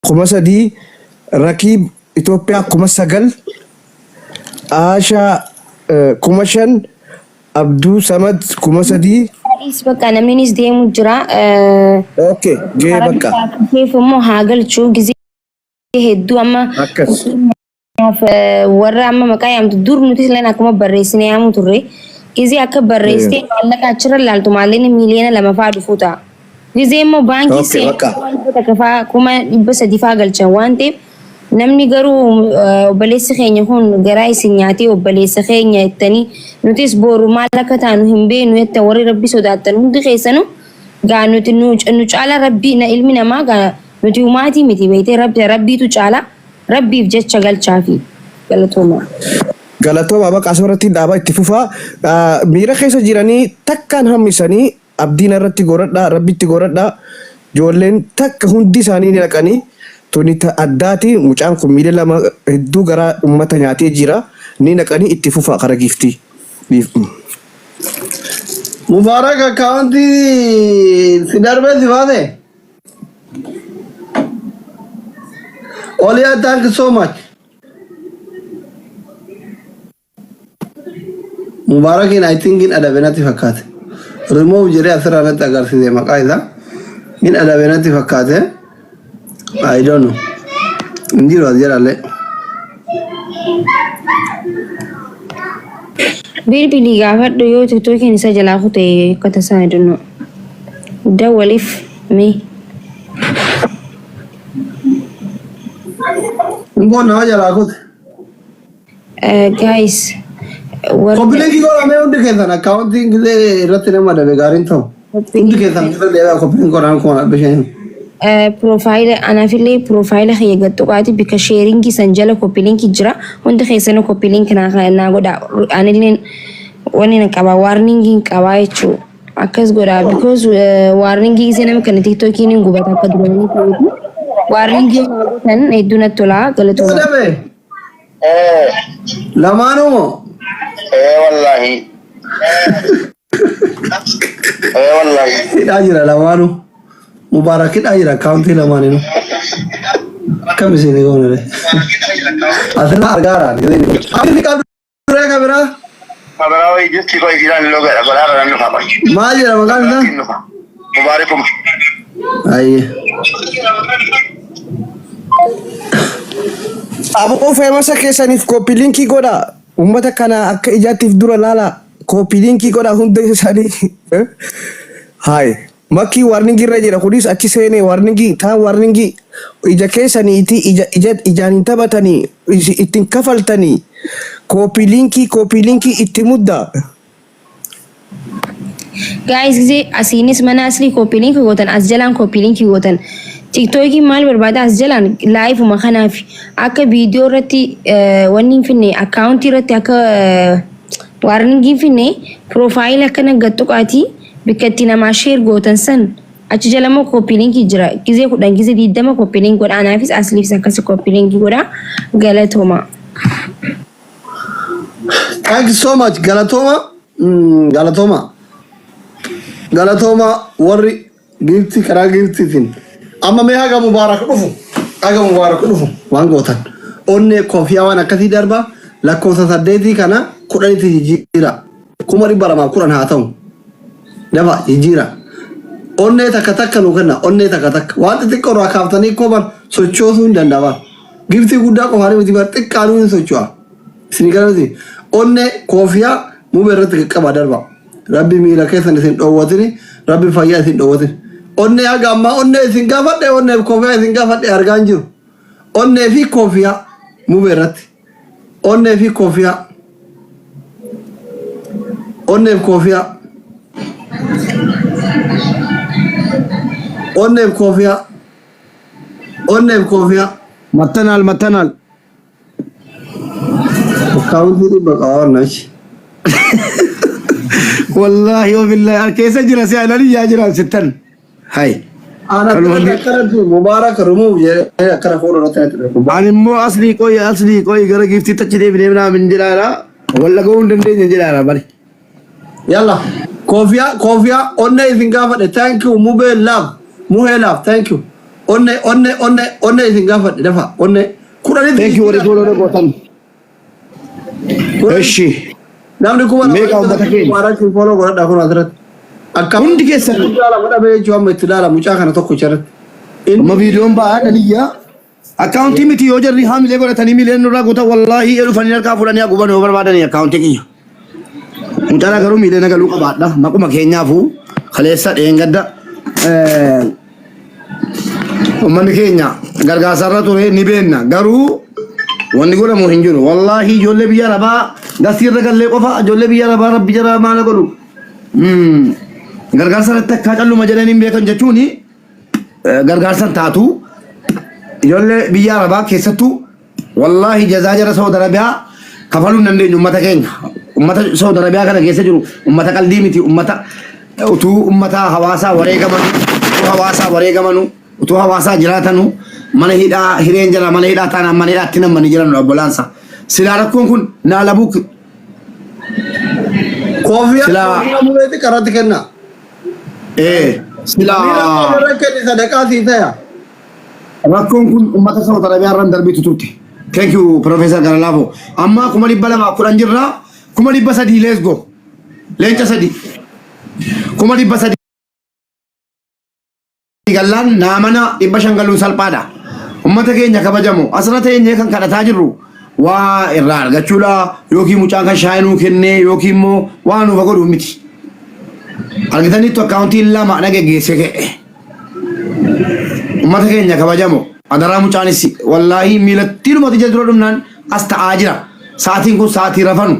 3000, Rakiib Itoophiyaa 9000, Aashaa 5000, Abduu Samad 3000. Dhiis bakka namninis deemu jira. Okay, gahee Karaa bakka. keef immoo haa galchuu gizee hedduu amma Akkas. Fakkeenyaaf warra amma maqaa yaamtu dur nuti illeen akkuma barreessine yaamu turre. Gizee akka barreessitee maallaqa achirra laaltu maallaqni miiliyoona 2 fa'aa dhufuu ta'a. Gizee immoo baankii Okay, bakka. seenaa 100 fa'aa 300,000 fa'aa galchan waan ta'eef namni garuu obboleessi keenya kun garaa isin nyaatee obboleessa keenya jettanii nutis boru maal akka taanu hin beeknu jettan warri rabbi sodaattan hundi keessanuu gaa nuti nu nu caala rabbi na ilmi namaa gaa nuti humaatii miti beektee rabbi rabbiitu caala. Rabbiif jecha galchaafi. Galatoomaa. Galatoomaa baqa asirratti dhaabaa itti fufaa. Miira keessa jiranii takkaan hammisanii abdiin irratti goradhaa rabbitti goradhaa ijoolleen takka hundi isaanii ni dhaqanii tuni ta addaati mucaan kun miila lama hedduu garaa ummata nyaatee jira ni naqanii itti fufaa kara giiftii. Mubaarak akkaawuntii si darbee si baase? Oliyaa thank you so much. Mubaarakiin I think hin adabe natti fakkaate. Remove jedhee asirraa natti agarsiise maqaa isaa. Hin adabe natti fakkaate. I don't know. Hin jiru as jedhallee. Bilbilii gaafadhu yoo tiktookiin isa jalaa kute akka tasaa I don't know. Dawwaliif mee. Immoo nama jalaa kute. Guys warri Koppiliinkii godhamee hundi keessan akkaawuntiin gisee irratti nama adabe gaariin ta'u. Hundi keessan irra deebi'aa koppiliin godhaan 15,000. Piroofaayila anaafillee piroofaayila kiyya gad tuqaati bika sheeringii san jala koppiliinkii jira hundi keessanuu koppiliinki naa naa godha anilleen wanni na qaba waarningiin qabaa jechuu akkas godha because waarningii gisee nama kana tiktookiin hin gubata akka duraanii ta'eeti waarningii naa gootan hedduu natti tola galatooma. Adabe Ee, lamaanuu moo? ee wallahi. Ee wallahi. Hidhaa jira lamaanuu. Mubaarak hidhaa jira akkaawuntii lamaaninuu. Akkam isin goone Asirraa argaaraan. Ati qabdu duree ka biraa Kabiraa wayii jirti koo isiidhaan illee godha godhaa irra dhufa qoy. maal jedha maqaan isaa? Ittiin dhufa. Mubaarikuma. Ayyee. Aboo feemasa keessaniif koppii linkii godhaa. Uummata kana akka ijaattiif dura laala. Koppii linkii godhaa hunda isaanii. Hayi. Makkii warningii irra jira kunis achi seenee warningii taan warningii ija keessaniiti ija ija ijaan hin taphatanii ittiin kafaltanii koppii linkii koppii linkii itti muddaa. Guys gisee asiinis mana aslii copy link gootan as jalaan copy link gootan tiktookiin maal barbaada as jalaan laayifuma kanaaf akka viidiyoo irratti wanni hin finne akkaawuntii irratti akka waarningii hin finne piroofaayila akkana gad tuqaatii bikka itti namaa sheer gootan san achi jala immoo copy link jira gizee 10 gizee 20 copy link godha anaafis asliifis akkasi copy link godha galatooma. Thank you so much. Galatooma. Galatooma. Galatooma warri giiftii karaa giiftiitiin. Amma mee haga mubaarak dhufu. Haga mubaarak dhufu waan gootan. Onnee koofiyaa waan akkasii darba lakkoofsa saddeetii kana kudhanitti jijjiira. 210,000 haa ta'u. Dafa jijjiira. Onnee takka takka nuu kenna. Onnee takka takka. Waan xixiqqoo irraa kaaftanii koban sochoosuu hin danda'aman. Giftii guddaa qofaan miti bar xiqqaanuu hin socho'a. Isin gara miti. Onnee koofiyaa mubee irratti qaqqabaa darba. Rabbi miila keessan isin dhoowwatini. Rabbi fayyaa isin dhoowwatini. Onnee haga ammaa onnee isin gaafadhe onnee fi koofiyaa isin gaafadhe argaa hin jiru. Onnee fi koofiyaa mubee irratti. Onnee fi koofiyaa. Onnee fi koofiyaa. Onnee fi koofiyaa. Onnee fi koofiyaa. Mattanaal mattanaal. Akkaawuntii dhibba qaba achi. Wallaahi wa billaahi keessa jira si anan iyyaa jira sittan. Hay. Ana Kanuma akkanatti Mubaarak remove jedhee akkana fuula irratti natti dhufu. Ani immoo aslii qoyi aslii qoyi gara giiftiitti achi deebinee naa min jedhaara. Wal dhaga'uu hin dandeenye jedhaara bari. Yalla. Koofiyaa koofiyaa onnee isin gaafadhe thank you mubee love muhee love thank you. Onne onne onne onne isin gaafadhe dafa onne kudhanitti. Thank you warri follow na gootan. Eshi. Namni kuma Meeqa uummata keenya? Mubaarak follow godhadha kun asirratti. Akka Hundi keessan. Guddaa lama dhabee jechuun amma itti ilaala mucaa kana tokko irratti. Amma viidiyoon ba'aa dhaliyyaa. Akkaawuntii miti yoo jarri haamilee godhatanii miileen nurraa guutan wallaahi dhufanii harkaa fuudhanii haguuban yoo barbaadanii akkaawuntii kiyya. Mucaan garuu miilee nagaluu qabaadha. Maquma keenyaafuu kaleessa dheengadda uummanni keenya gargaarsarra ture ni beenna garuu wanni godhamu hin jiru. Wallaahi ijoollee biyya arabaa gasiirra gallee qofa ijoollee biyya arabaa rabbi jara maala godhu. Gargaarsa irratti akka calluma jedhanii hin beekan jechuuni gargaarsan taatu ijoollee biyya arabaa keessattuu wallaahi jazaa jara Saudi Arabiyaa kafaluu hin dandeenyu ummata keenya. Ummata Saudi Arabiyaa kana keessa jiru ummata qaldii miti ummata utuu ummata hawaasaa wareegamanu utuu hawaasaa wareegamanu utuu hawaasaa jiraatanu mana hidhaa hireen jira mana hidhaa taanaan mana hidhaatti nammanii jiran obbolaansa. Silaa rakkoon kun naalabuu Koofiyaa Silaa- koofiyaa mureeti qaratti kenna. ee silaa Miira kenni sadaqaa sii ta'e. Rakkoon kun uummata Saudi Arabiyaa irraan darbitu turte. Thank you Professor Garalaafo. Amma 210,000 jirra. 300,000, let's go. Leenca sadi. 300,000 gallaan naamana 500 galuun salphaadha. Uummata keenya kabajamu asirra teenyee kan kadhataa jirru waa irraa argachuudha yookiin mucaan kan shaayii nuu kennee yookiin immoo waa nuuf godhu miti. Argitaniittu akkaawuntii lama na geggeessee ka'e. Uummata keenya kabajamo adaraa mucaanis wallaahi miilattii dhumati jala dura dhumnaan as ta'aa jira. Sa'aatiin kun sa'aatii rafanu.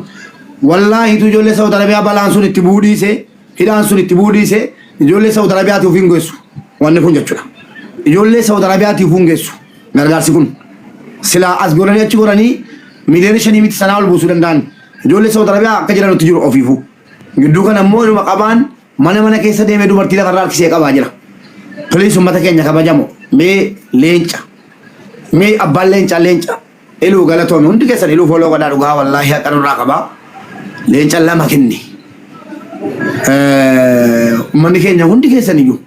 Wallaahi tu ijoollee Saudi Arabiyaa balaan sun itti bu'uu dhiise hidhaan sun itti bu'uu dhiise ijoollee Saudi Arabiyaatiif hin geessu. Wanni kun jechuudha. Ijoollee Saudi Arabiyaatiif hin geessu. Gargaarsi kun. Silaa as godhanii achi godhanii 5 miliyoona miti sanaa ol buusuu danda'an. Ijoollee Saudi Arabiyaa akka jiranitti jiru ofiifuu. Gidduu kana immoo inuma qabaan mana mana keessa deemee dubartii lafarraa harkisee qabaa jira. Please uummata keenya kabajamo mee leenca mee abbaan leenca leenca iluu galatoome hundi keessan iluu follow godhaa dhugaa wallaahi haqa nurraa qabaa leenca lama kenne. Uummanni keenya hundi keessan iyyuu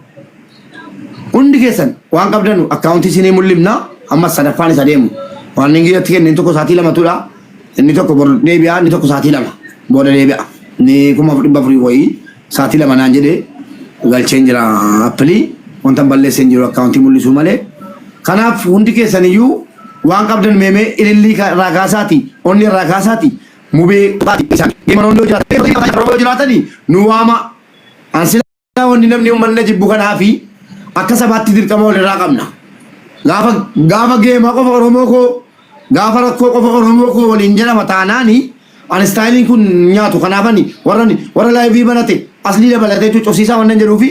hundi keessan waan qabdanu akkaawuntii isinii mul'ifna amma sadaffaan isa deemu waan inni irratti kenne tokko sa'aatii lamatudha inni tokko bor deebi'a inni tokko sa'aatii 2 booda deebi'a inni 4,400 wayii sa'aatii 2 naan jedhee galcheen jira appilii wanta hin balleesseen jiru akkaawuntii mul'isuu malee kanaaf hundi keessan iyyuu waan qabdan meemee ilillii irraa kaasaati onni irraa kaasaati mubee isaan yoo jiraatanii nu waama ansila. Wanni namni uummanni jibbu kanaafi akka sabaatti dirqama walirraa qabna. Gaafa gaafa geemaa qofa Oromoo koo gaafa rakkoo qofa Oromoo koo waliin jedhama taanaani ani styleiin kun nyaatu kanaafani warra warra live banate aslii dabalatee cuccufsiisaa wannan jedhuufi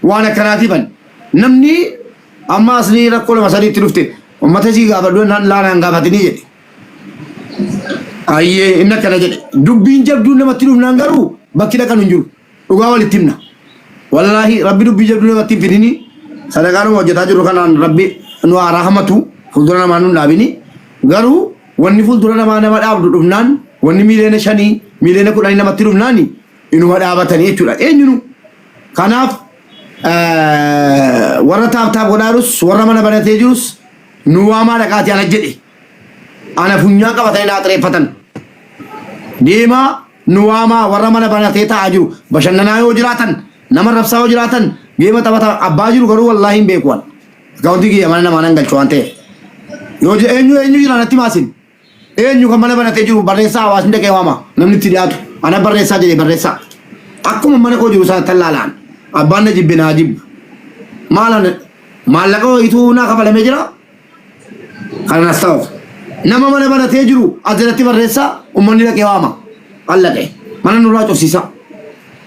waan akkanaatiif ani namni amma aslii rakkoo lama sadiitti dhufte uummata isii gaafadhu laanaan gaafatinii jedhe. Ayyee inni akkana jedhe dubbiin jabduun namatti dhufnaan garuu bakki dhaqan hin jiru. Dhugaa walitti himna. Wallaahi rabbi dubbii jabduu namatti hin fidini. Sadaqaanuma hojjetaa jirru kanaan rabbi nu haa rahamatu fuuldura namaa nu hin dhaabini. Garuu wanni fuuldura namaa nama dhaabdu dhufnaan wanni 5 miliyoona 10 miliyoona namatti dhufnaan inuma dhaabatanii jechuudha. Eenyunu? Kanaaf warra tap tap godhaarus warra mana banatee jirus nu waamaa dhaqaatii ana jedhe. Ana funyaan qabatanii naa xireeffatan. Deemaa nu waamaa warra mana banatee taa'aa jiru bashannanaa yoo jiraatan nama rabsaa yoo jiraatan geema taphata abbaa jiru garuu wallaahi hin beeku an. Akkaawuntii kiyya mana namaa nan galchu waan ta'eef. Yoo eenyu eenyu jira natti maasin. Eenyu kan mana banatee jiru barreessaa hawaasni dhaqee waama namni itti dhiyaatu ana barreessaa jedhee barreessaa. Akkuma mana koo jiru sana tallaalaan abbaan na jibbe naa jibbu. Maal maallaqa wayituu naa kafalamee jira. Kana nas ta'u. Nama mana banatee jiru as jalatti barreessaa uummanni dhaqee waama. Allaqee mana nurraa cufsiisaa.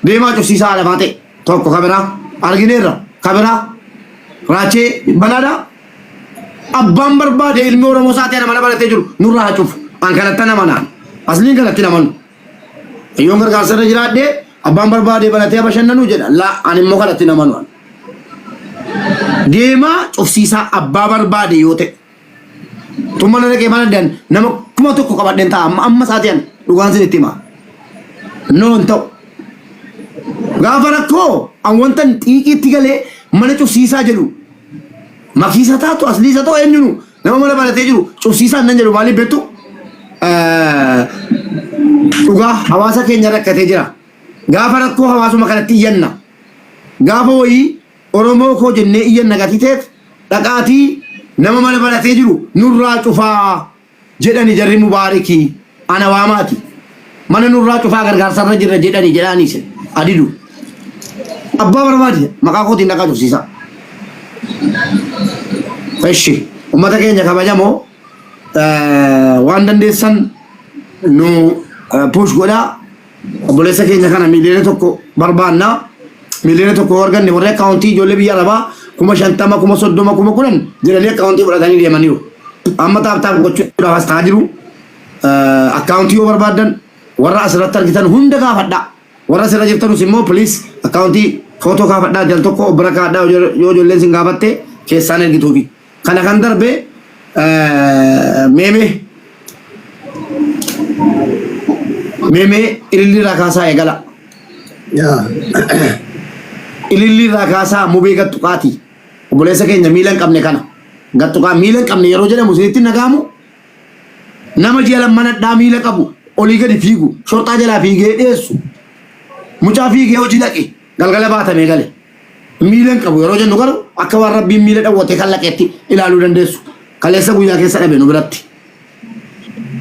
Deemaa cufsiisaa haadha ta'e tokko kabiraa argineerra kabiraa raachee banaadhaa. Abbaan barbaade ilmi Oromoo isaa ta'e mana banatee jiru nurraa haa cufu. An kanatti namanaan. Asliin kanatti namanu. Yoon gargaarsa irra jiraadhee abbaan barbaade banatee bashannanuu jedha. Laa ani immoo kanatti namanu. Deemaa cufsiisaa abbaa barbaade yoo ta'e. Tun mana dhaqee mana dan nama 1000 qabadheen ta'a amma amma isaatii an dhugaan sin itti hima. No hin ta'u. Gaafa rakkoo an wanta xiiqiitti galee mana cufsiisaa jedhu. Makiisa taatu asliisa ta'u eenyunu nama mana banatee jiru cufsiisaan nan jedhu maaliif beektu? Dhugaa hawaasa keenya rakkatee jira. Gaafa rakkoo hawaasuma kanatti iyyanna. Gaafa wayii Oromoo koo jennee iyyanna gatii ta'eef dhaqaatii nama mana banatee jiru nurraa cufaa jedhani jarri Mubaariki ana waamaati. Mana nurraa cufaa gargaarsarra jirra jedhani jedhaanii isin adidu. Abbaa barbaade maqaa kootiin dhaqaa cufsiisaa. Eshi ummata keenya kabajamoo waan dandeessan nu push godhaa. Obboleessa keenya kana 1 miiliyoona barbaanna. 1 miiliyoona yoo arganne warri akkaawuntii ijoollee biyya arabaa 50,000, 30,000, 10,000 jedhanii akkaawuntii fudhatanii deemaniiru. Amma tap tap gochuudhaaf as ta'aa jiru. Akkaawuntii yoo barbaaddan warra asirratti argitan hunda gaafadhaa. Warra asirra jirtanus immoo please akkaawuntii footoo kaafadhaa jal tokko bira kaadhaa yoo ijoolleen sin gaafatte keessaan ergituufi. Kana kan darbe meemee meemee ilillii irraa kaasaa eegala. Yaa. Ilillii irraa kaasaa mubee gattuqaati. Obboleessa keenya miila hin qabne kana. Gattuqaa miila hin qabne yeroo jedhamu isinitti hin dhaga'amu. Nama ji'a lammanadhaa miila qabu olii gadi fiigu shorxaa jalaa fiigee dhiyeessu. Mucaa fiigee hojii dhaqe galgala baatamee gale. Miila hin qabu yeroo jennu garuu akka waan Rabbiin miila dhawwatee kallaqeetti ilaaluu dandeessu. Kaleessa guyyaa keessa dhabe nu biratti.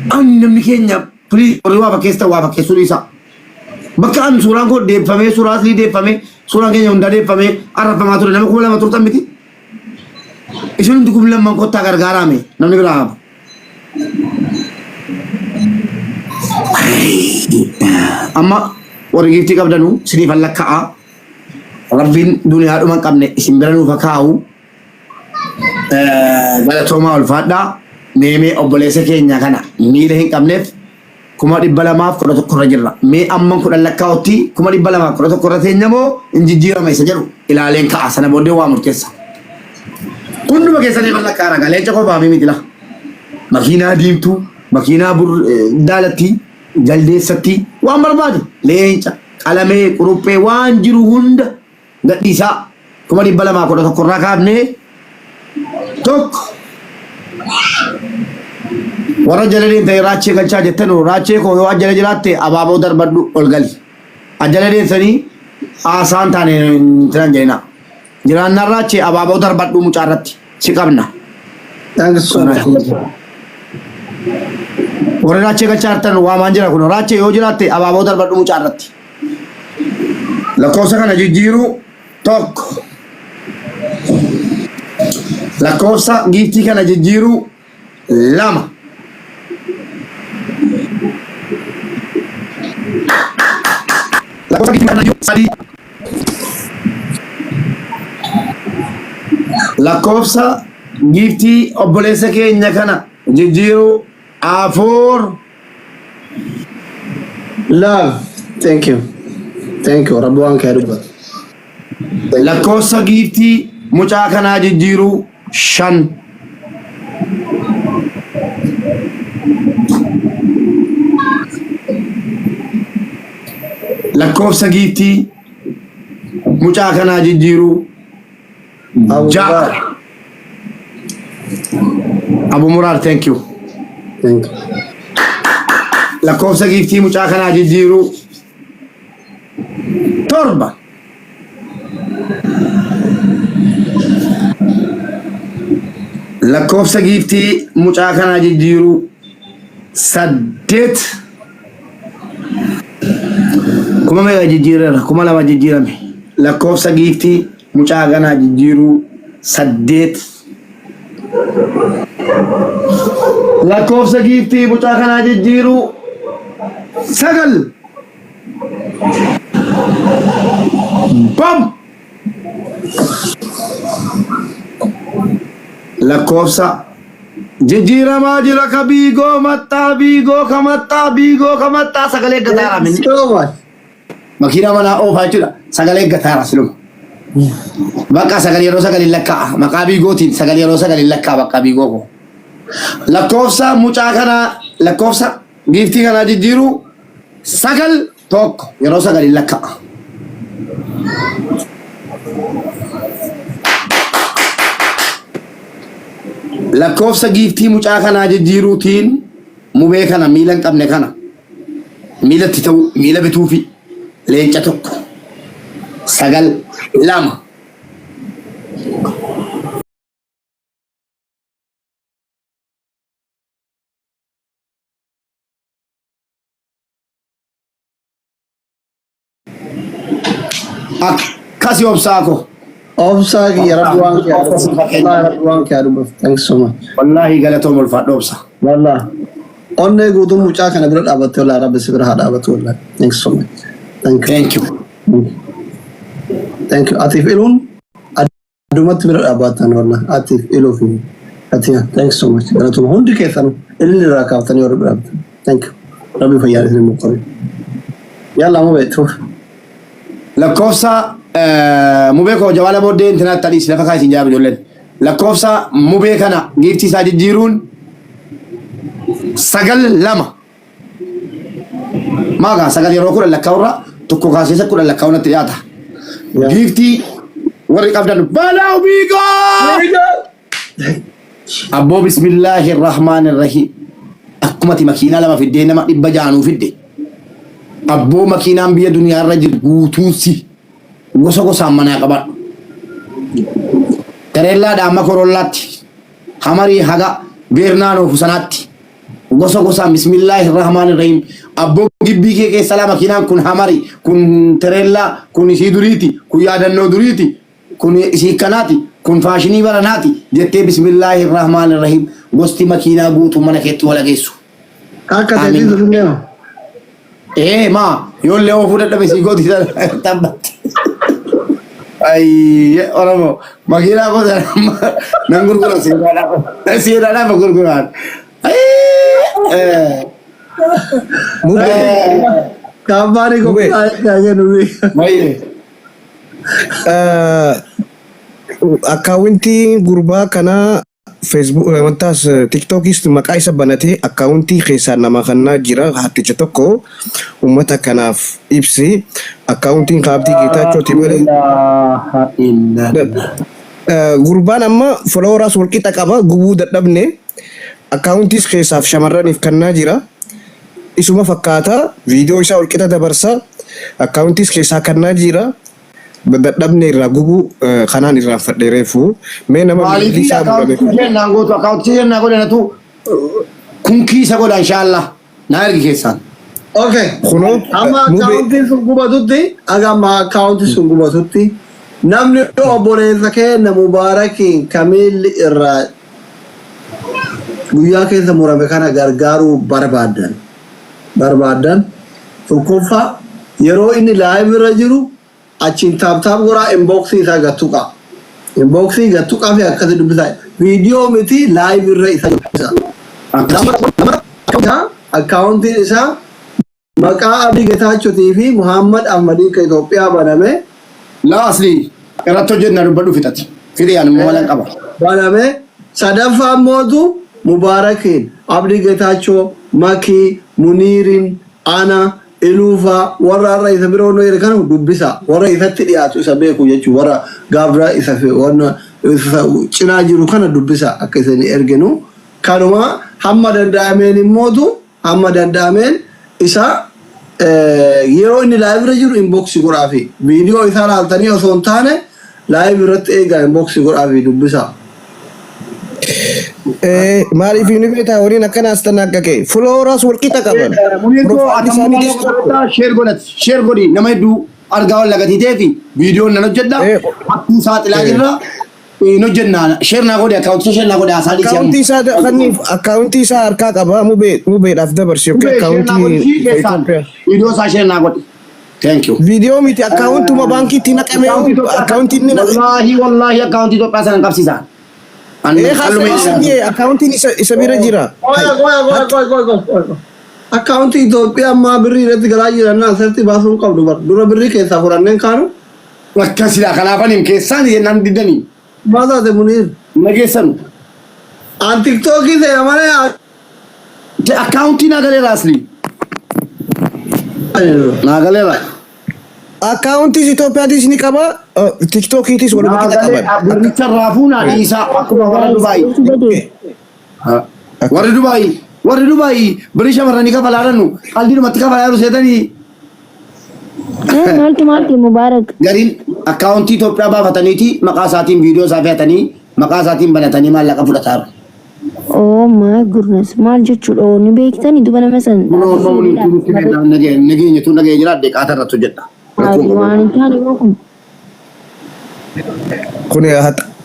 Ani namni keenya please warri waa fakkeessitan waa fakkeessuu dhiisaa. Bakka an suuraan koo deeffamee suuraa aslii deeffamee suuraan keenya hundaa deeffamee arrabfamaa ture nama 2000 turtan miti. Isin hundi 2000 kottaa gargaaraame namni biraa hafu. Amma warri giiftii qabdanu isiniif lakka'a. Rabbiin duniyaa dhuma hin qabne isin bira nuuf haa kaa'u. Galatoomaa ulfaadhaa. Meemee obboleessa keenya kana miila hin qabneef 211,000 irra jirra. Mee amman 10 lakkaa'utti 211,000 irra teenya moo hin jijjiirama isa jedhu ilaaleen ka'a. Sana booddee waa murteessa. Hunduma keessanii kan lakkaa'aa ragaa leenca qofaa fi miti laa. Makiinaa diimtuu, makiinaa daalattii, jaldeessatti waan barbaade leenca, qalamee, quruphee waan jiru hunda gadhiisaa 211,000 irraa kaafnee tokko warra jala deemtanii raachee galchaa jettanu raachee koo yoo ajjala jiraatte abaaboo darbadhu ol gali. Ajjala deemtanii haasaan taane hin tiran jedhina. Jiraannaan raachee abaaboo darbadhu mucaa irratti si qabna. Thank you so much. Warri raachee galchaa jirtan waamaan jira kun raachee yoo jiraatte abaaboo darbadhu mucaa irratti. Lakkoofsa kana jijjiiruu tokko. Lakkoofsa giiftii kana jijjiiruu lama. Lakkoofsa giiftii kana jijjiiruu sadii. Lakkoofsa giiftii obboleessa keenya kana jijjiiruu afur. Love. Thank you. Thank you. Rabbi waan kee dubbatu. Thank you. Lakkoofsa giiftii mucaa kanaa jijjiiruu shan. Lakkoofsa giiftii mucaa kanaa jijjiiruu Abu ja'a. Muraad. Abu Muraad thank you. Thank you. Lakkoofsa giiftii mucaa kanaa jijjiiruu torba. Lakkoofsa giiftii mucaa kanaa jijjiiruu saddeet. Kuma meeqa jijjiireera? 2000 jijjiirame. Lakkoofsa giiftii mucaa kanaa jijjiiruu saddeet. Lakkoofsa giiftii mucaa kanaa jijjiiruu sagal. Bam! Lakkoofsa jijjiiramaa jira ka biigoo maxxaa biigoo ka maxxaa biigoo ka maxxaa sagalee eeggataara Thank minni. you so much. Makiinaa manaa oofaa jechuudha. Sagalee eeggataara siluma. Bakka sagalee yeroo sagalee lakkaa'a. Maqaa biigootiin sagalee yeroo sagalee lakkaa'a bakka biigoo koo. Lakkoofsa mucaa kanaa lakkoofsa giiftii kanaa jijjiiruu 9 1 yeroo sagalee lakkaa'a. Lakkoofsa giiftii mucaa kanaa jijjiiruutiin mubee kana miila hin qabne kana miilatti ta'u miila bituufi leenca tokko sagal lama. Akkasi obsaa koo. Obsaa kiyya rabbi waan kee haa Obsa dubbatu. siif haa kennu. Wallaahi rabbi waan kee haa dubbatu. Thanks so much. Wallaahi galatoom ulfaadhu obsa. Wallaahi. Onnee guutuun mucaa kana bira dhaabatte wallaahi rabbi si bira haa dhaabatu wallaahi. Thanks so much. Thank you. Thank you. Thank you. Atiif iluun addumatti bira dhaabbattan wallaahi. Atiif iluu fi ati thanks so much. Galatuma hundi keessan ililli irraa kaaftanii warri bira dhaabbattan. Thank you. Rabbi fayyaa isin muqqabe. Yalla amma beektuuf. Lakkoofsa mubee koo jawaala booddee intinaatti adiis lafa kaayisiin jaabu ijoolleen. Lakkoofsa mubee kana giiftii isaa jijjiiruun sagal lama. Maagaa sagal yeroo 10 lakkaa'urra tokko kaasee isa 10 lakkaa'u natti dhiyaata. Giiftii warri qabdan balaa biigaa! Abboo bismillaahi rahmaani rahiim. Akkuma ati makiinaa lama fiddee nama 600 nuu fidde. Abboo makiinaan biyya duniyaarra jiru guutuun si gosa gosaan manaa qabadhu. Tareellaadha amma korollaatti. Hamarii haga beernaanoo fusanaatti. Gosa gosaan bismillaahi rahmaani rahiim. Abboo gibbii kee keessa laa makiinaan kun hamari, kun tareellaa, kun isii duriiti, kun yaadannoo duriiti. Kun isii kanaati, kun faashinii baranaati jettee bismillaahi rahmaani rahiim gosti makiinaa guutuu mana keetti wal geessu. Akka Amiin. teetii sun deema. Ee maa yoollee oofuu dadhabe sii gooti tabbatti. Ayy Oromoo makiinaa koo sana nan gurgura seeraadhaaf seeraadhaaf gurguraan. Ayy. Mubee. Kaampaanii Mubee. qophaa'ee jennu. Baay'ee. Akkaawuntii gurbaa kanaa Facebook wantaas TikTokis maqaa isa banatee akkaawuntii keessaa nama kannaa jira hatticha tokko uummata kanaaf ibsi akkaawuntiin kaabdii Geetaachooti malee. Ilaaha illallah. Gurbaan amma foloweraas walqixa qaba gubuu dadhabne akkaawuntiis keessaaf shamarraniif kannaa jira. Isuma fakkaata viidiyoo isaa walqixa dabarsa akkaawuntiis keessaa kannaa jira. Dadhabne irraa gubuu kanaan irraanfadhe reefu mee nama Maaliif miilli isaa murame akkaawuntii kennaan gootu akkaawuntii kennaa godhanatu kun kiisa godha inshaallah naa ergi keessaan. Okay. Kunoo Amma mubee akkaawuntiin sun gubatutti, aga amma akkaawuntiin sun gubatutti namni obboleessa keenya Mubaarakiin kamiilli irraa guyyaa keessa murame kana gargaaruu barbaadan barbaadan tokkoffaa yeroo inni live irra jiru achiin tap tap godhaa inboxii isaa gad tuqaa. Inboxii gad tuqaa fi akkasi dubbisaa. Viidiyoo miti live irra isa dubbisaa. Lama akkaawuntiin isaa maqaa Abdii Getaachotii fi Muhammad Ahmadiin kan Itoophiyaa baname. Laa asli irratti hojjenna dubbadhu fixati. Fixi ani immoo malan qaba. Baname. Sadaffaan mootu Mubaarakiin, Abdii Getaachoo, Makii, Muniiriin, Ana, Iluufaa warra har'a isa bira warra jiran kana dubbisa. Warra isatti dhiyaatu isa beeku jechuudha. Warra gaafra isa warra isa cinaa jiru kana dubbisa akka isin erginu. Kanuma hamma danda'ameen immootu hamma danda'ameen isa yeroo inni live irra jiru inbox godhaafi. Viidiyoo isaa laaltanii osoo hin taane live irratti eegaa inbox godhaafi dubbisa. Maaliif inni beektaa horiin akkana as tanaqqaqe foloweraas walqixa qaban. Muniir koo Profile atammaa isaaniitis tokko. share godhati share godhi nama hedduu argaa wal lagatiitee fi viidiyoon nan hojjedha hattuu saaxilaa jirra hin hojjennaa share naa godhi akkaawuntii share naa godhi haasaa dhiisii amma. Akkaawuntii isaa kanniif akkaawuntii isaa harkaa qaba mubee mubeedhaaf dabarsi yookiin Mubee share naa godhi akkaawuntii keessaan Itoophiyaa. viidiyoo isaa share naa godhi. Thank you. Viidiyoo miti akkaawuntuma baankiitti naqame Akkaawuntii Itoophiyaa akkaawuntii inni naqe. wallaahi wallaahi akkaawuntii Itoophiyaa sana hin qabsiisan. Ani Ee halluma haasa inni akkaawuntiin isa bira jira. Qoya qoya qoya qoya qoya qoya qoya. Akkaawuntii Itoophiyaa ammaa birrii irratti galaa jiran naa asirratti baasuu hin qabdu bar. Dura birrii keessaa fudhanneen kaanu. Akkasidha kanaafan hin keessaan jennaan didanii. Maal taate Muniir? Nageessanu. An tiktookii seena malee. Akkaawuntii naa galeera asli. Naa galeera. Akkaawuntiis Itoophiyaatis ni qaba tiktookiitis waluma Naa qixa galee qaban. birricha raafuu naa dhiisaa akkuma warra Dubaay. Warri Dubaayii warri Dubaayii birrii shamarranii kafalaa jiran qaldiidhumatti kafalaa jiru seetanii. Maaltu maaltu Mubaarak. Gariin akkaawuntii Itoophiyaa baafataniiti maqaa isaatiin viidiyoo isaa fe'atanii maqaa isaatiin banatanii maallaqa fudhataa jiru. Oh my goodness, maal jechuudha? Oo, ni beektani duba nama san. Nageenya tun nageenya jiraadde qaata irratti hojjedha. Waan hin taane moo kun? Kuni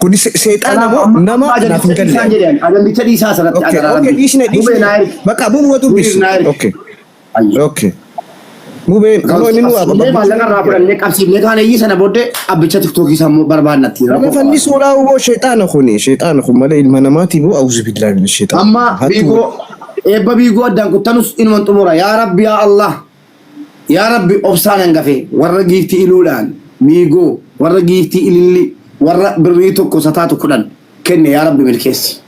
kuni seexaana moo nama naaf hin galle. Ajandicha dhiisaa asirratti. Okay, okay, dhiisne dhiisne. Bakka bu'uuma dubbis. Okay. Okay. Mubeen kunoo inni nu waama. Maallaqa irraa fudhannee qabsiifnee kaan eeyyii sana booddee abbicha tiktookii isaa immoo barbaadnatti. Nama fannisuudhaa huboo sheexaana kuni sheexaana kun malee ilma namaati boo auzu billaahi min sheexaan. Amma biigoo eebba biigoo addaan kuttanus inuman xumura. Yaa Rabbi, yaa Allah. Yaa Rabbi, obsaan hangafe warra giiftii iluudhaan biigoo warra giiftii ililli warra birrii tokko sataatu 10 kenne, yaa Rabbi milkeessi.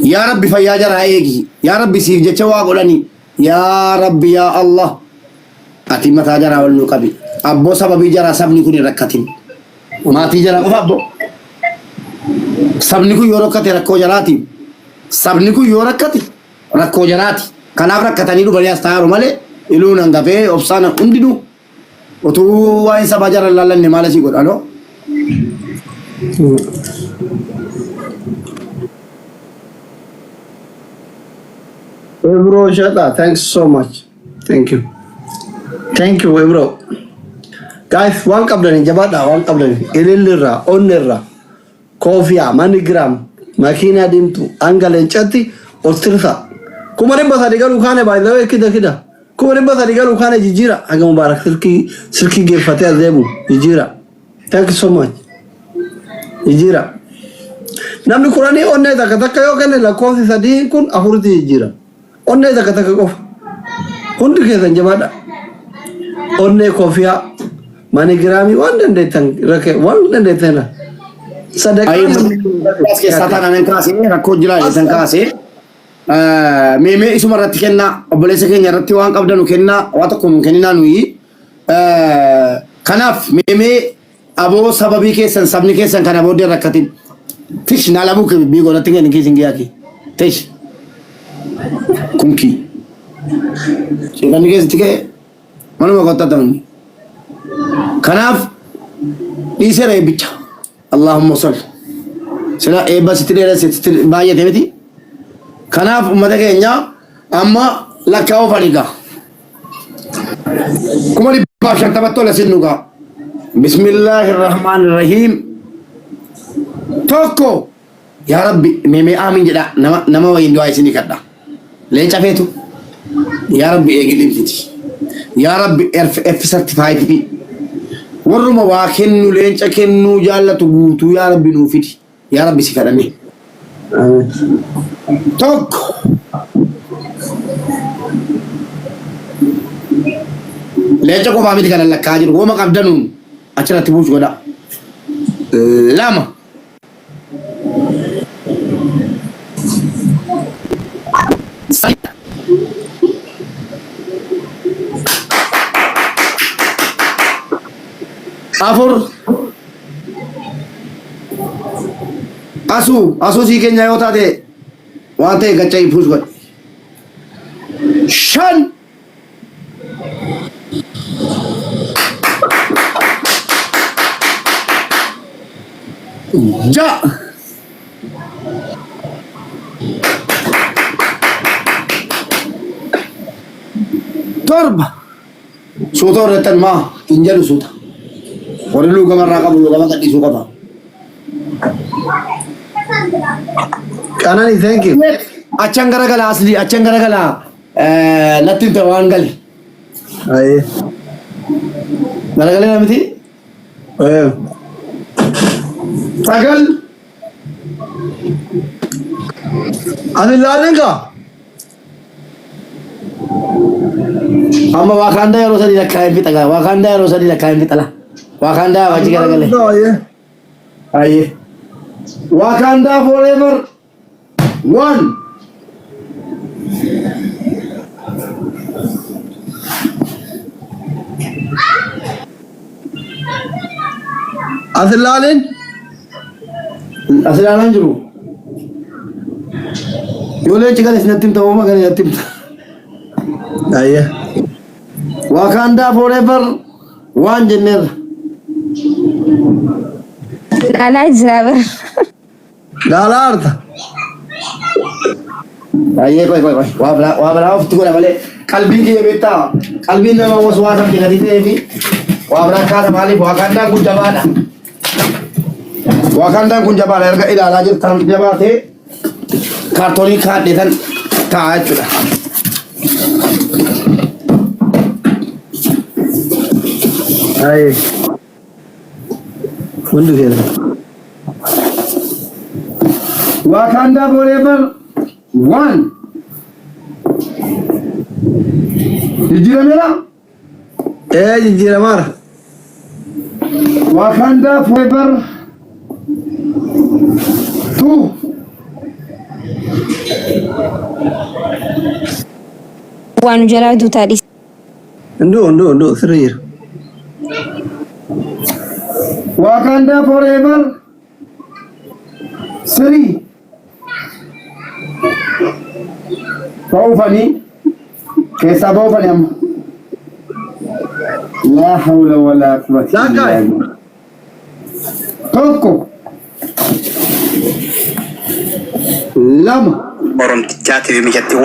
Yaa Rabbi, fayyaa jaraa eegi. Yaa Rabbi, siif jecha waa godhani. Yaa Rabbi, yaa Allah. Ati mataa jaraa ol nuu qabi. Abboo, sababii jaraa sabni kun hin rakkatin. Maatii jaraa qofa abboo. Sabni kun yoo rakkate rakkoo jaraati. Sabni kun yoo rakkate rakkoo jaraati. Kanaaf rakkatanii dhufanii as taa'aru malee iluun hangafee obsaan hundinuu utuu waa'een sabaa jara laallanne maal asii godha noo? Ebro Shata, thanks so much. Thank you. Thank you, Ebro. Guys, waan qabdanii jabaadhaa, waan qabdanii ilillirraa, onnirraa, koofiyaa, MoneyGram, makiinaa diimtuu, hanga leencatti ol tirsa. 300,000 galuu kaane baay'ee kida kida. 300,000 galuu kaane jijjiira. Haga Mubaarak silkii silkii geeffatee as deemu jijjiira. Thank you so much. Jijjiira. Namni kudhanii onnee takka takka yoo kenne lakkoofsi sadii kun afuritti jijjiira. Onnee takka takka qofa. Hundi keessan jabaadha. Onnee, koofiyaa, MoneyGramii, waan dandeettan rakkee waan dandeettan irra. Sadaqaa. As keessaa taanaan kaasee rakkoo jira jedhan kaasee meemee isuma irratti kennaa, obboleessa keenya irratti waan qabdanu kennaa, waa tokko hin kenninaa nuyi. Kanaaf meemee aboo sababii keessan sabni keessan kana booddee rakkatin. Tish naa lamuu bii godhatti kenni kiisin giyaaki. Tish. Kunkii. Sheekanni keessatti ka'e manuma qottatan. Kanaaf dhiiseera eebbicha. Allahumma salli. Sila eebba sitti dheeresse sitti baay'ate miti. Kanaaf uummata keenya amma lakkaa'uu fadhiga. 150,000tti ol asin dhugaa. Bismillaahi rahmaan rahiim. Tokko, yaa Rabbi, meemee aamin jedha, nama nama wayiin du'aa isinii kadha. Leenca feetu. Yaa Rabbi, eegi limfiti. Yaa Rabbi, F certified fi warruma waa kennu leenca kennuu jaallatu guutuu yaa Rabbi nuu fidi. Yaa Rabbi, si kadhanne. Tokko. Leenca qofaa miti kana lakkaa jiru. Woma qabdanuun achirratti buusu godha. Lama. Sadi. Afur. Asuu asuu sii keenya yoo taate waan ta'e gacha push godhe. Shan. Ja'a. Torba. Suuta horrettan maa hin jedhu suuta. Warri luugama irraa qabu luugama gadhiisuu qaba. Qanani, thank you. Achan garagala asli, achan garagala natti himte waan gale. Aye. Garagalee miti. Eh. Sagal. Ani ilaalin kaa. Amma Waakaandaa yeroo sadii lakkaa'een fixa gaa. Waakaandaa yeroo sadii lakkaa'een fixa la. Waakaandaa achi garagalee. Aye. Aye. Wakanda forever. One. As ilaalin. As ilaalaan jiru. Yoo leenci gales natti himta, uuma gale natti himta. Ayyee. Wakanda forever waan jenneerra. Laalaa jira bara. Laalaa arta. Ayyee qoy qoy qoy waa biraa ofitti godha malee qalbiin kiyya beektaa qalbiin nama waswaasa gadi ta'ee fi waa biraa kaasa maaliif Wakandaan kun jabaadha. Wakandaan kun jabaadha erga ilaalaa jirtan jabaa ta'e kaartoonii kaadhee tan ta'a jechuudha. Ayyee. Hundi keessa. Wakanda forever one. Jijjiirameera? Ee jijjiiramaara. Wakanda forever two. Waan nu jalaa duutaa dhiisi. Hunduu hunduu hunduu sirrii jira. Wakanda forever three. Ba'uufanii keessaa ba'uufanii amma. Laa hawla walaa quwwata illaa Laakkaa'e. billah. Tokko. Lama. Oromtichaatiif mijatti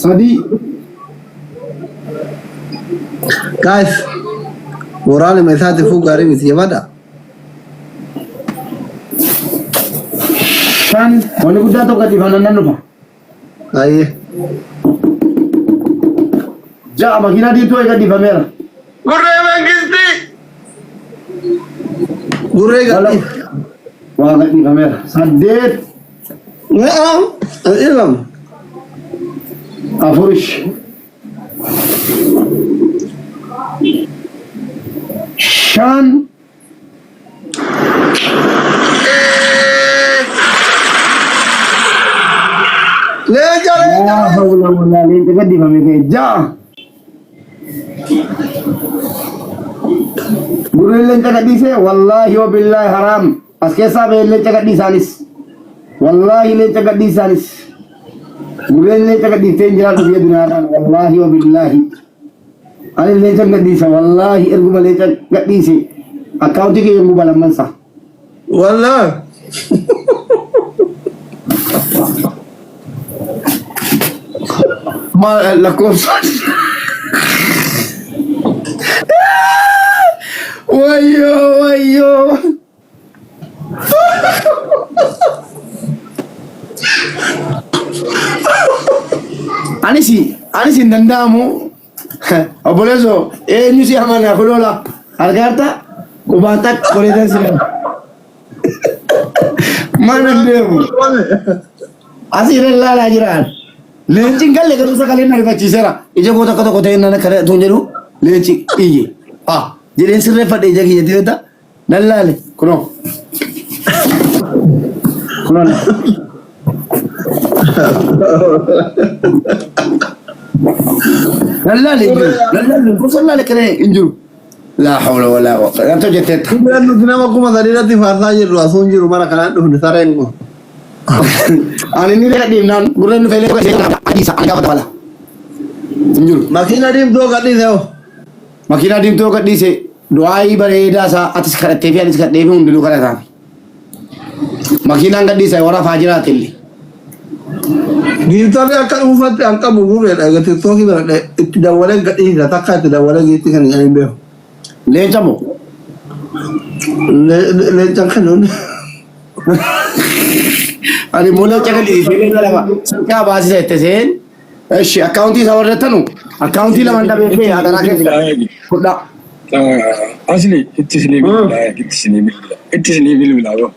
Sadii. Guys, waraanuma isaatiifuu gaarii miti jabaadha. Shan. Wanni guddaa tokko dhiifama nan dhufa. Ayyee. Ja'a makiinaa diimtuu eega dhiifameera. Gurree Mangistii! Gurree gadhii. Waa gadhiifameera. Saddeet. Na'am. Ilam. Afurish. Shan. Leenca leenca. Laa hawla walaa leenca gadhiifame ka'e. Ja'a. Gurreen leenca gadhiise wallaahi wa billaahi haraam. As keessaa bahee leenca gadhiisaanis. Wallaahi leenca gadhiisaanis. Gurreen leenca gadhiiftee hin jiraatu biyya duniyaadhaan wallaahi wa billaahi. Ani leenca gadhiisa wallaahi erguma leenca gadhiise akkaawuntii kiyya hin guba lammansa. Wallaahi. Maal lakkoofsa. Wayyoo wayyoo. Anis anis hin danda'amu. Obboleessoo eenyu si amana kuloola argaarta qubaan takka qoreetan si Mana deemu. Asii irra ilaalaa jiraan. Leenci hin galle garuu sagaleen na rifachiiseera. Ija koo takka tokko ta'ee nan akkana tuun jedhu leenci iyye. Ah jedheen sirreeffadhe ija kiyya ta'eeta nan laale kunoo. Kunoo. Nan laale hin jiru. Nan laale gosa laale kana hin jiru. Laa hawla walaa quwwata. Nan hojjetteetta. Gurreen nuti nama 3000 irratti faarsaa jirru asuu hin jiru mana kanaan dhufne sareen kun. Ani ni gadhiifnaan gurreen dhufee illee adiisa ani gaafa dabala. Hin jiru. Makiina diimtuu gadhiise hoo. Makiinaa diimtuu gadhiise du'aayii bareedaa isaa atis kadhattee fi anis kadhee fi hundinuu kadhataaf. Makiinaan gadhiise warra faajiraati illee. Giiftarri akka dhuunfaatti an qabu gurreedha. Egaa tiktookii baradhe itti dawwalee gadhiisa takka itti dawwalee giiftii kan hin beeku. Leenca moo? Leencan kan hundi. Ani immoo leenca gadhiise leenca lama silkaa baasisa jette seen. Eshi akkaawuntii isaa warrattanu akkaawuntii lama dhabee fi hadaraa keessa fudhaa. Asli itti isinii bilbilaa itti isinii bilbilaa itti isinii bilbilaa boo.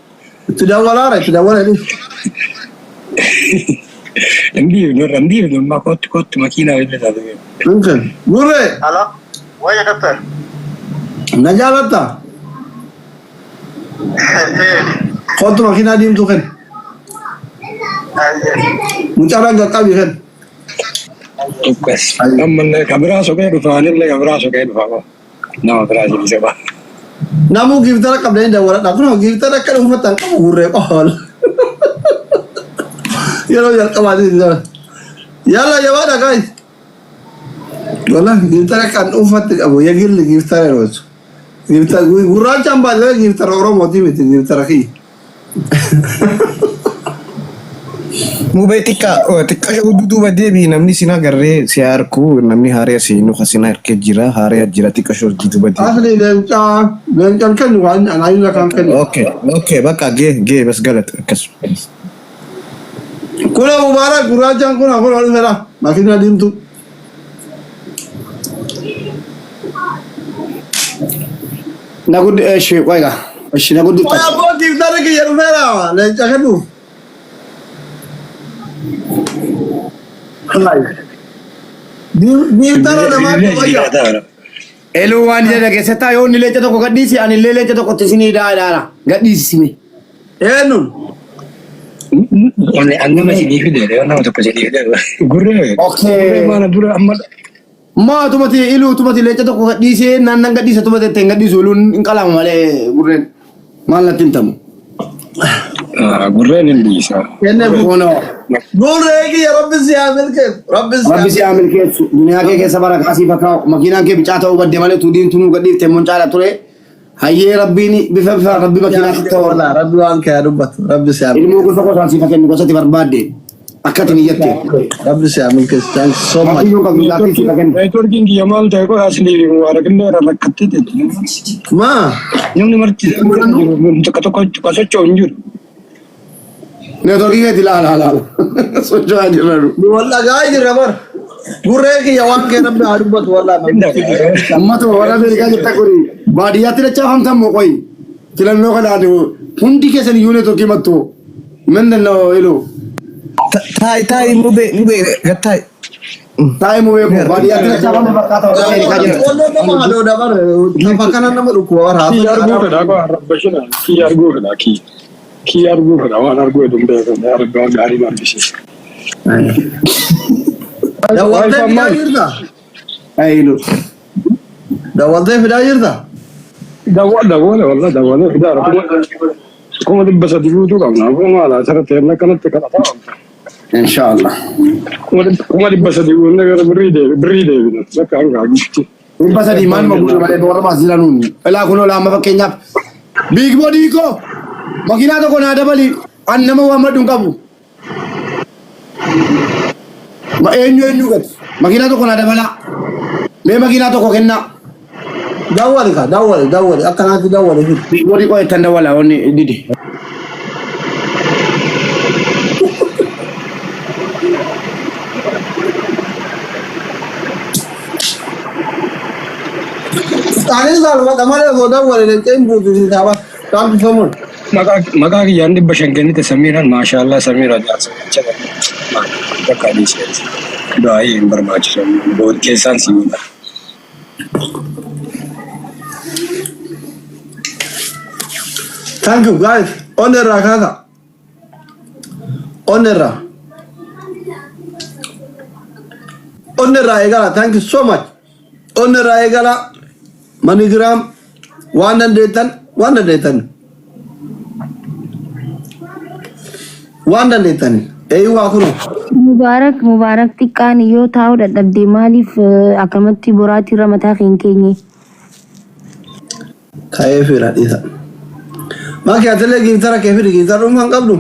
Itti dawwalaara itti dawwalee. Hin dhiifnu irra hin dhiifnu ammaa kootti kootti makiinaa bilbilaa ture. Mumkin. Gurree Hello? Wayya doctor. na jaalatta? Kootu makiinaa diimtuu kenni. Mucaa qaqqabii kenni. Tokkos. Ammallee ka biraa soqee dhufa anillee ka biraa soqee dhufa boo. Nama biraa isinii soqa. Namuu giiftara qabdanii dawwaladha. Kun giiftara akka dhuunfaatti an qabu gurree qofa. Yeroo jalqabaati jira. Yalla jabaadha guys. Wallahi giiftara kan dhuunfatti qabu yagilli giiftara yeroo jechu. Giiftara gurraachaan baay'ee giiftara Oromooti miti giiftara kiyya. Mubee xiqqaa xiqqaa duuba deebii namni sin agarree si harku namni haaree si nu sin harkee jira haaree jira xiqqaa duuba deebii. Asli leencaa leencaan kennu waan anaayyuu kan kennu. Okay, okay, bakka gee gee bas galat akkas. Kuna Mubarak gurraachaan kuna kuna dhufeera makiina diimtuu. Na guddi eshi qoyga. Eshi na guddi. Oya abboo giiftara kiyya dhufeera leenca kennu. Giiftara namaa wayya. Eluu waan jedha keessattaa yoo inni leenca tokko gadhiisi ani illee leenca tokkotti isinii daadhaara. Gadhiisisime. Eenyuun? Ani nama isinii fide nama tokko isinii fide. Gurree. Okay. Gurree maana dura amma Maa tumati iluu tumati leenca tokko gadhiisee naan nan gadhiisa tumati ittiin gadhiisu iluun hin qalama malee gurreen maal natti hin tamu. Gurreen hin dhiisa. Kenne Kunoo gurree kiyya rabbi si haa milkeessu. Rabbi si haa rabbi si haa milkeessu duniyaa kee keessa barakaa siif haa kaa'u makiinaan kee bicaa ta'uu badde malee tuudiin tunuu gadhiifte moncaadha ture hayyee rabbiin bifa bifa rabbi makiinaa sitti ta'u Wallah rabbi waan kee haa dubbatu. Rabbi si haa ilmoo gosa gosaan siif haa kennu gosatti barbaadde akka ati niyyatte. Rabbi si haa milkeessu. Thank you so much. Waaqayyoon qabdu jaartii siif haa kennu. Neetworkiin kiyya maal ta'e qofa aslii fi mubaarakillee irra rakkattee jetti. Maa Namni marti tokko tokko socho'u hin jiru. Neetworkii keetti laala laala socho'aa jirra nu. nu wal dhagaa jirra bar. Gurree kiyya waan kee rabbi haa dubbatu wallah. Ummata warra Ameerikaa jirtan kuni baadiyyaatti dachaafamtan moo qoyi filannoo kanaan hundi keessan iyyuu neetworkii mattu ምንድን ነው ይሉ Taa'i taa'i mubee mubee gattaa'i. taa'ee mubee koo baadiyyaatti dachaafamne fakkaata warra Ameerikaa jirtan. Qonnoo nama hadooda bar. Lafa kana nama dhukkuba bar haa Kiyya arguu fedha qofa rabbashina. Kiyya arguu fedha kiyya. Kiyya arguu fedha waan arguu hedduun beekan waan gaarii nu argisiisa. Dawwaltee fidaa jirta? Ay ilu Dawwaltee fidaa jirta? Dawwa dawwale wallah dawwale fidaara 300,000 guutuu qabna. Kuma maala asirratti hirna kanatti kadhataa oolta. Inshaallah. 300,000 guunnee gara birrii deebi birrii deebina. Bakka hanga guutti. 300 maal maguudha malee warra maas jira nuun. Ilaa kunoo laama fakkeenyaaf Big Body koo makiinaa tokko naa dabali an nama waammadhu hin qabu. Ma eenyu eenyu gati makiinaa tokko naa dabalaa. Mee makiinaa tokko kennaa. Dawwali ka dawwali dawwali akkanaatti dawwali fidi. Big Body koo ittan dawwala wanni dide. Anis salphata malee osoo dawwali leencee hin buutu si taaba. Thank you so much. Maqaa kiyyaan 500 kennite Samiiraan maashaallah Samiira jaarsa jecha bakka dhiiseeti. Baay'ee hin barbaachisu. Bood keessaan si godha. Thank you guys. Onnerraa kaasa. Onnerraa. Onnerraa eegala. Thank you so much. Onnerraa eegala. MoneyGram waan dandeettan waan dandeettan. Waan dandeettan. Eeyyuu kunoo. Mubaarak Mubaarak xiqqaan yoo taa'uu dadhabde maaliif akkamatti boraatii irra mataa kee hin keenye? Ka'ee fira dhiisa. Maaki atillee giiftara kee fidi giiftara dhuunfaa hin qabdu.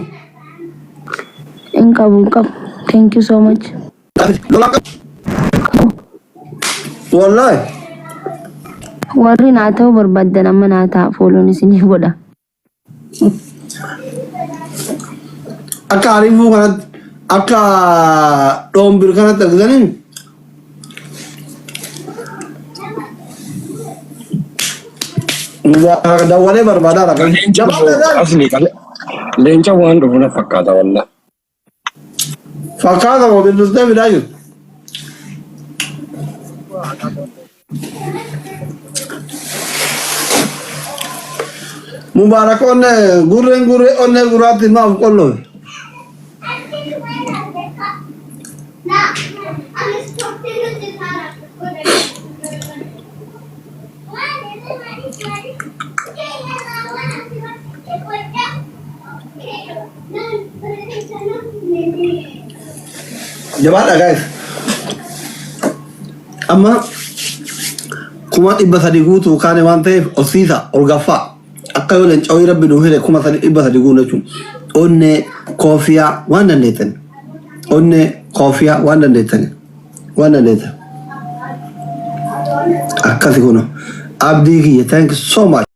Hin qabu hin qabu. Thank you so much. Lola qabu. Wallahi. Warri naa ta'uu barbaaddan amma naa ta'a fooloon isinii godha. Akka ariifuu kanatti akka dhoombir kanatti argitanii dawwalee barbaadaa dha. Asli leenca waan dhufu na fakkaata wallah. Fakkaata moo bilbiltee fidaa jiru. Mubaarak onne gurreen gurree onne gurraatti maaf qollofe. Jabaadha guys. Amma 300,000 guutuu kaane waan ta'eef ol siisa, ol gaffaa. Akka yoo leencawii rabbi nuu hire 300,000 guutuu jechuun. Onnee koofiyaa waan dandeettan. Onnee koofiyaa waan dandeettan. Waan dandeettan. Akkasi kuno. Abdii kiyya, thank you so much.